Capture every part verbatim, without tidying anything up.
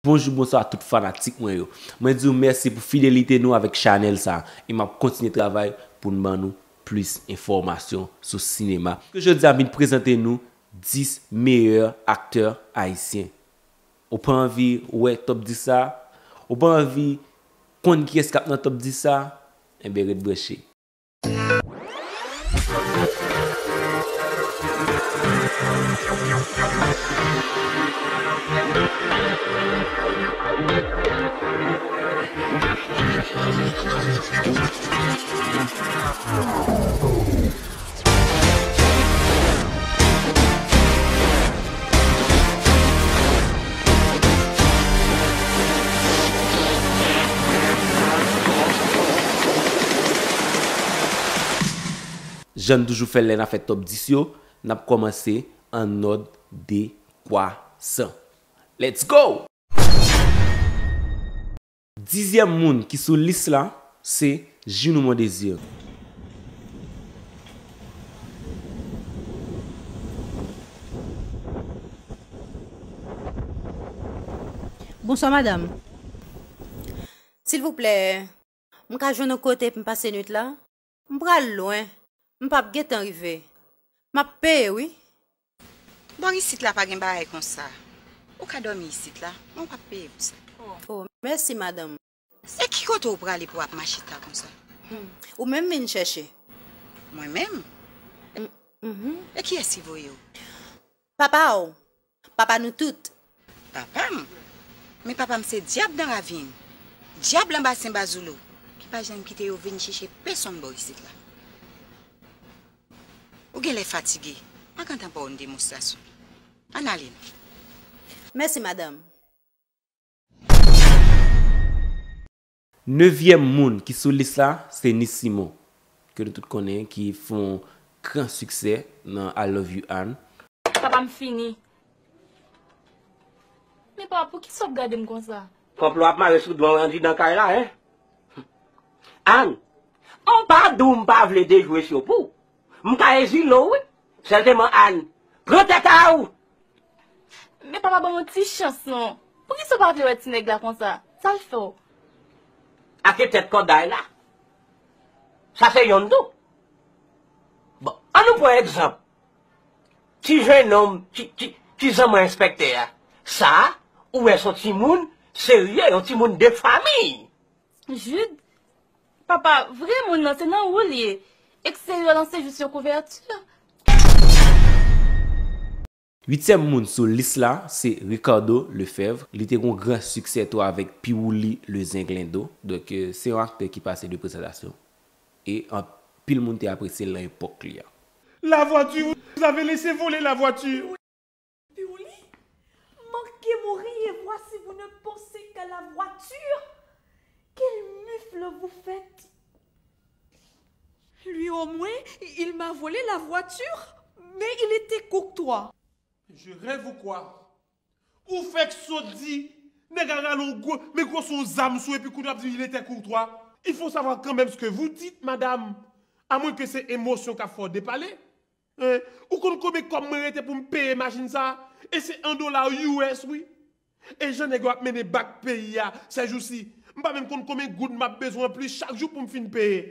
Bonjou, bonswa tout fanatik mwen yo. Mwen di w mèsi pou fidelite nou avèk chanèl sa a. E m ap kontinye travay pou n ban nou plis enfòmasyon sou sinema. Ke jodi a m vin prezante nou dis meyè aktè ayisyen. Ou pa anvi wè top dis sa? Ou pa anvi konn kiyès k ap nan top dis sa? Enben, ret branche. Jan n toujou fè l lè n ap fè top dis yo, n ap kòmanse an nòd dekwasan. Let's go! Dizyèm moun ki sou lis la, se Junou Mon Désir. Bonswa, madanm. Silvouplè, m ka jwenn yon kote pou m pase nwit la? M pral lwen. M p ap gentan rive. M ap peye, wi. Bò isit la pa gen bagay konsa. Ou ka dòmi isit la, men w p ap peye pou sa. Oh, mèsi, madanm. E ki kote w prale pou w ap mache ta konsa? Hmm. Ou menm vin chèche. Mwen menm? M-, mhm. E kiyès ki voye w? Papa w. Papa nou tout. Papa m? Men papa m se dyab nan ravin. Dyab nan basen Bazoulo, ki pa janm kite yo vin chèche pèsonn bò isit la. Ou genlè fatige. Pa gentan ba w yon demonstrasyon. Ann ale non. Mèsi, madanm. Nevyèm moun ki sou lis la, se Nice Simon, ke nou tout konnen, ki fè yon gran siksè nan I Love You, Anne. Papa, m fini. Men papa, poukisa w ap gade m konsa? Konplo ap mare sou dwen w andidan kay la, en? Anne, m pa di w m pa vle dejwe sou pou w. M ka ezile w, wi. Sèlteman, Anne, pran tèt a w! Men papa, ban m yon ti chans non. Poukisa w pa vle wè ti nèg la konsa? Sa l fè w? Ak tèt kòday la. Sa se yonn tou. Bon, ann nou pran egzanp. Ti jennonm, ti, ti, ti zanman enspèktè a. Sa, ou wè, se yon timoun serye, yon timoun de fanmi. Jude, papa, vrè moun nan se nan ou l ye. Eksteryè lan se jis yon kouvèti. Uityèm moun sou lis la, se Ricardo Lefebvre. Li te gen yon gran siksè tou avèk Piwouli Le Zenglendo. Donk, euh, se yon aktè ki pase de prezantasyon. E anpil moun te apresye l nan epòk li a. La voiture, vous avez laissé voler la voiture. Piwouli, manquez mourir et voici vous ne pensez qu'à la voiture. Quel mufle vous faites. Lui au moins, il m'a volé la voiture, mais il était courtois. Je rêve ou quoi? Ou fèk sot di nèg la rale yon gwo, men gwo se yon zam sou epi kounye a w ap di il était courtois. Il faut savoir quand même ce que vous dites, madame. À moins que se emosyon k ap fè w depale. Hein? Ou konn konbyen kòb mwen rete pou m peye machin sa? E se an dola U S, wi. E jan nèg yo ap mennen bak peyi a sèjousi, m pa menm konn konbyen goud m ap bezwen anplis chak jou pou m fin peye.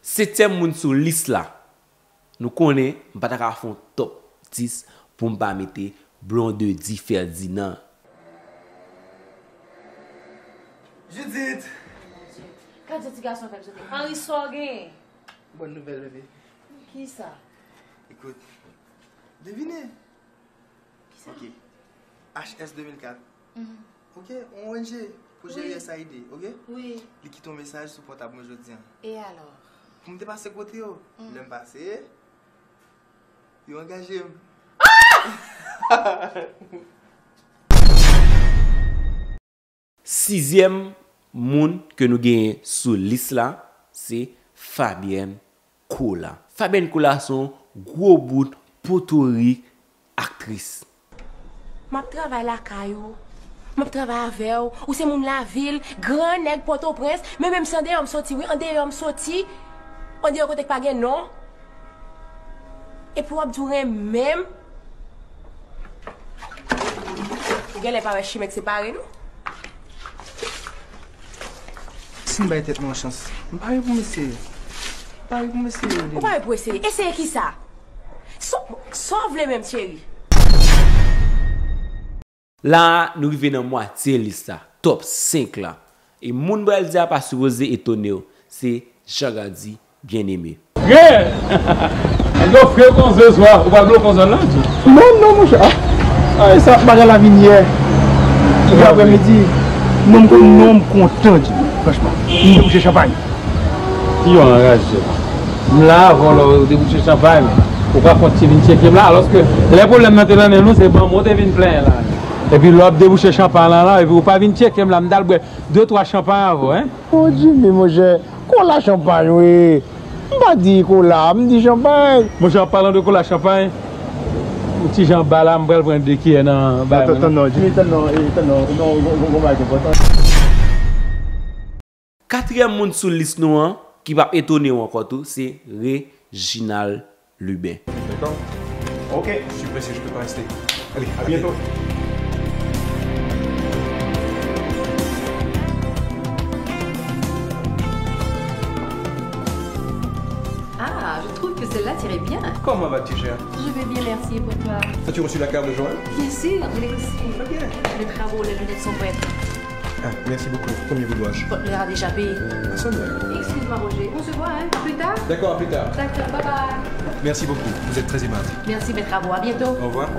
Setyèm moun sou lis la. Nou konnen m pa ta ka fè yon top dis pou m pa mete Blondedy Ferdinand. Judith! Gad jan ti gason fè m sote. Henry, sa w genyen? Bòn nouvèl, bebe. Kisa? Ekout, devine. Kisa? Ok. H S de mil kat. Mhm. Ok, yon O N G pou jere, wi, U S A I D, ok? Wi. Li kite yon mesaj sou pòtab mwen jodi a. E alò? Pou m te pase kote yo. Mm. Lè m pase, yo angaje m. Ah! Sizyèm moun ke nou genyen sou lis la, se Fabienne Cola. Fabienne Cola se yon gwo bout potorik aktris. M ap travay lakay ou. M ap travay avè w. Ou se moun lavil, gran nèg Pòtoprens, men menm si andeyò m soti, wi, andeyò m soti, andeyò kote k pa gen non. Epi w ap di w renmen m. Genlè pa wè chimen k separe nou. Si m bay tèt mwen yon chans, m pare pou m eseye. M pare pou m eseye, Lili. Ou pare pou eseye? Eseye kisa? Sa, sa w vle menm, cheri? La a, nou rive nan mwatye lis la, top senk la. E moun m pral di a pa sipoze etone w, se Jean Gardy Bien-Aimé. Frè! Nèg yo fre konze swa, ou pa vle konze la, di. Non, non, monchè. Ah, ah, e sa, bagay la vin yè. Yè aprèmidi, non, m kon-, non, m kontan, di. Franchman, m debouche chanpay. Ti yo anraje. M la, vòlò, ou debouche chanpay, men ou pa konn ti vin tcheke m la, alòske lè pwoblèm nan te nan nen nou, se ban mwen ou te vin plenyen la. Epi lè w ap debouche chanpay la, la, epi ou pa vin tcheke m la, m t al bwè de twa chanpay avè w, en. Oh, Jimmy, monchè, kola chanpay, wi. M pa di kola, m di chanpay. Monchè, an palan de kola chanpay, yon ti jan ba la, m pral pran de kiyè nan bay mwen. Tann non, Jimmy, tann non, eh, tann non, non, gon, gon, gon bagay ki enpòtan. Katriyèm moun sou lis nou an, ki p ap etone w ankò tou, se Reginald Lubin. D'accord. Ok, je suis pressé, je peux pas rester. Allez, à bientôt. Ah, je trouve que celle-là t'irait bien. Comment vas-tu, chère? Je vais bien, merci, et pour toi? As-tu reçu la carte de Joël? Bien sûr, je l'ai reçue. Très bien. Les travaux, les lunettes sont prêtes. Ah, merci beaucoup. Combien vous dois-je? Votre heure a déjà payé. Ah, ça, ouais. Excuse-moi, Roger. On se voit, hein, plus tard? D'accord, à plus tard. D'accord, bye bye. Merci beaucoup. Vous êtes très aimable. Merci, mes travaux. À bientôt. Au revoir.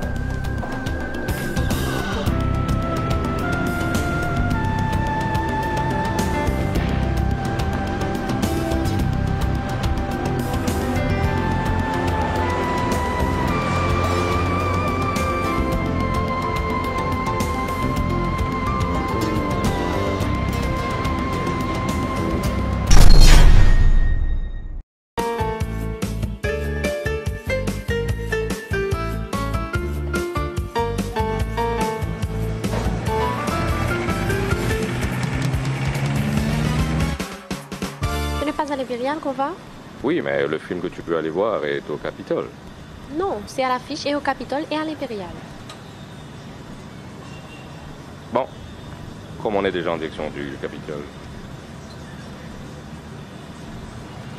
Ce n'est pas à l'Impérial qu'on va? Oui, mais le film que tu peux aller voir est au Capitole. Non, c'est à l'affiche et au Capitole et à l'Impérial. Bon, comme on est déjà en direction du Capitole,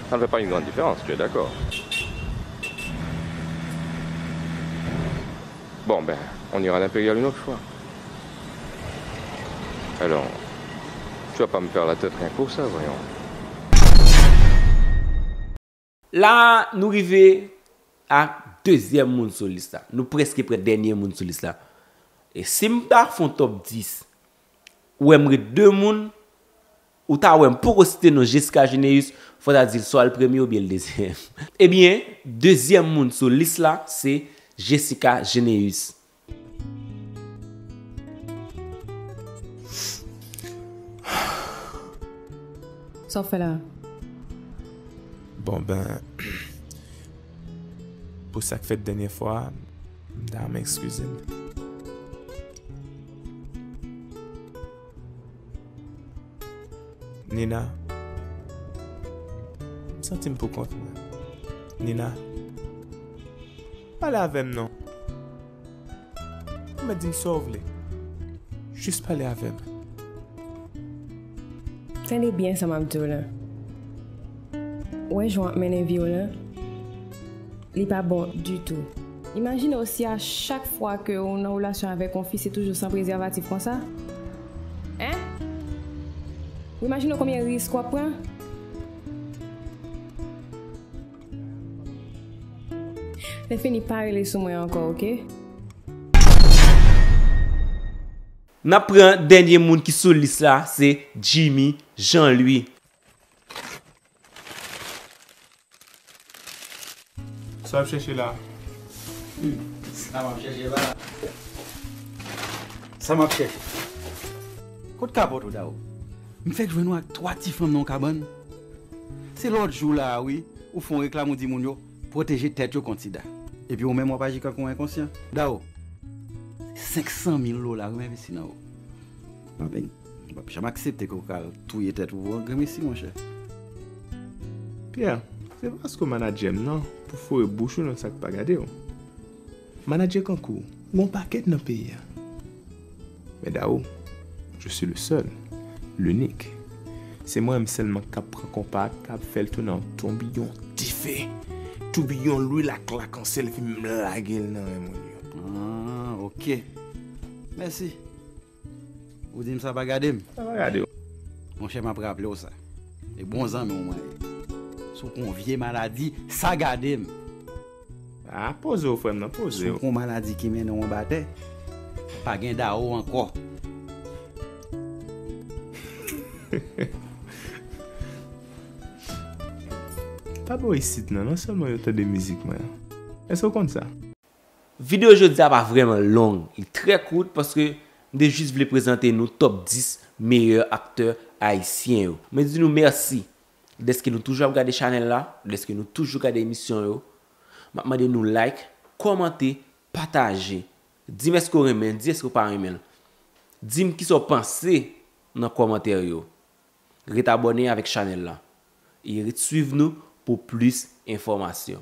ça ne fait pas une grande différence, tu es d'accord? Bon, ben, on ira à l'Impérial une autre fois. Alors, tu vas pas me faire la tête rien que pour ça, voyons. La, nou rive ak dezyèm moun sou lis la. Nou prèske pran dènye moun sou lis la. E si m ta fè yon top dis, ou wè m ret de moun, ou ta wè m poko site non Jessica Généus, fò w ta di l swa l premye oubyen l dezyèm. Ebyen, dezyèm moun sou lis la, se Jessica Généus. Sa w fè la? Bon, ben, pou sa k fèt dènye fwa a, m ta renmen eskize m. Nina, m santi m poukont mwen. Nina, pale avè m non. Ou mèt di m sa w vle. Jis pale avè m. Tande byen sa m ap di w la. Ou wè jan w ap mennen vi w lan, li pa bon ditou. Imajine w si a chak fwa ke w nan relasyon avèk yon fi, se toujou san prezèvatif konsa. Hein? Ou imajine w konbyen risk w ap pran? Lè fini, pa rele sou mwen ankò, oke? N ap pran dènye moun ki sou lis la, se Jimmy Jean Louis. Sa w ap chèche la? Hmm, sa m ap chèche la? Sa m ap chèche? Kot kapòt ou, Dawo? M fèk jwenn ou ak twa ti fanm nan yon kabann. Se lòt jou la a, wi, ou fè yon reklam, ou di moun yo pwoteje tèt yo kont sida. Epi ou menm w ap aji kankou yon enkonsyan. Dawo, se senk san mil dola wi m envesti nan ou. Mwen, m p ap janm aksepte ke w ka al touye tèt ou pou yon grenmesi, monchè. Pierre, se pa paske w manadjè m non, pou foure bouch ou nan sa k pa gade w. Manadjè kankou w, gen yon pakèt nan peyi a. Men Dao, je suis le seul, l'unique. Se mwen menm sèlman k ap pran konpa, k ap fè l tounen an toubiyon dife. Toubiyon lwil ak lakansyèl, epi m lage l nan men moun yo. Ah, ok. Mèsi. Ou di m sa pa gade m? Sa pa gade w. Monchè, m ap raple w sa. E bon zanmi w mwen ye. Si w kon vye maladi, sa gade m. Ah, poze w, frè m nan, poze w. Si w kon maladi ki mennen w anba tè, pa gen Dao ankò. Pa bò isit nan, non sèlman yo tande mizik mwen an. Èske w konn sa? Videyo jodi a pa vrèman long, li trè kout paske m te jis vle prezante nou top dis meyè aktè ayisyen yo. Mwen di nou mèsi dèske nou toujou ap gade chanèl la, dèske nou toujou gade emisyon yo. M ap mande nou like, kòmante, pataje. Di m èske w renmen l, di èske w pa renmen l. Di m kisa w panse nan kòmantè yo. Ret abòne avèk chanèl la. E ret swiv nou pou plis enfòmasyon.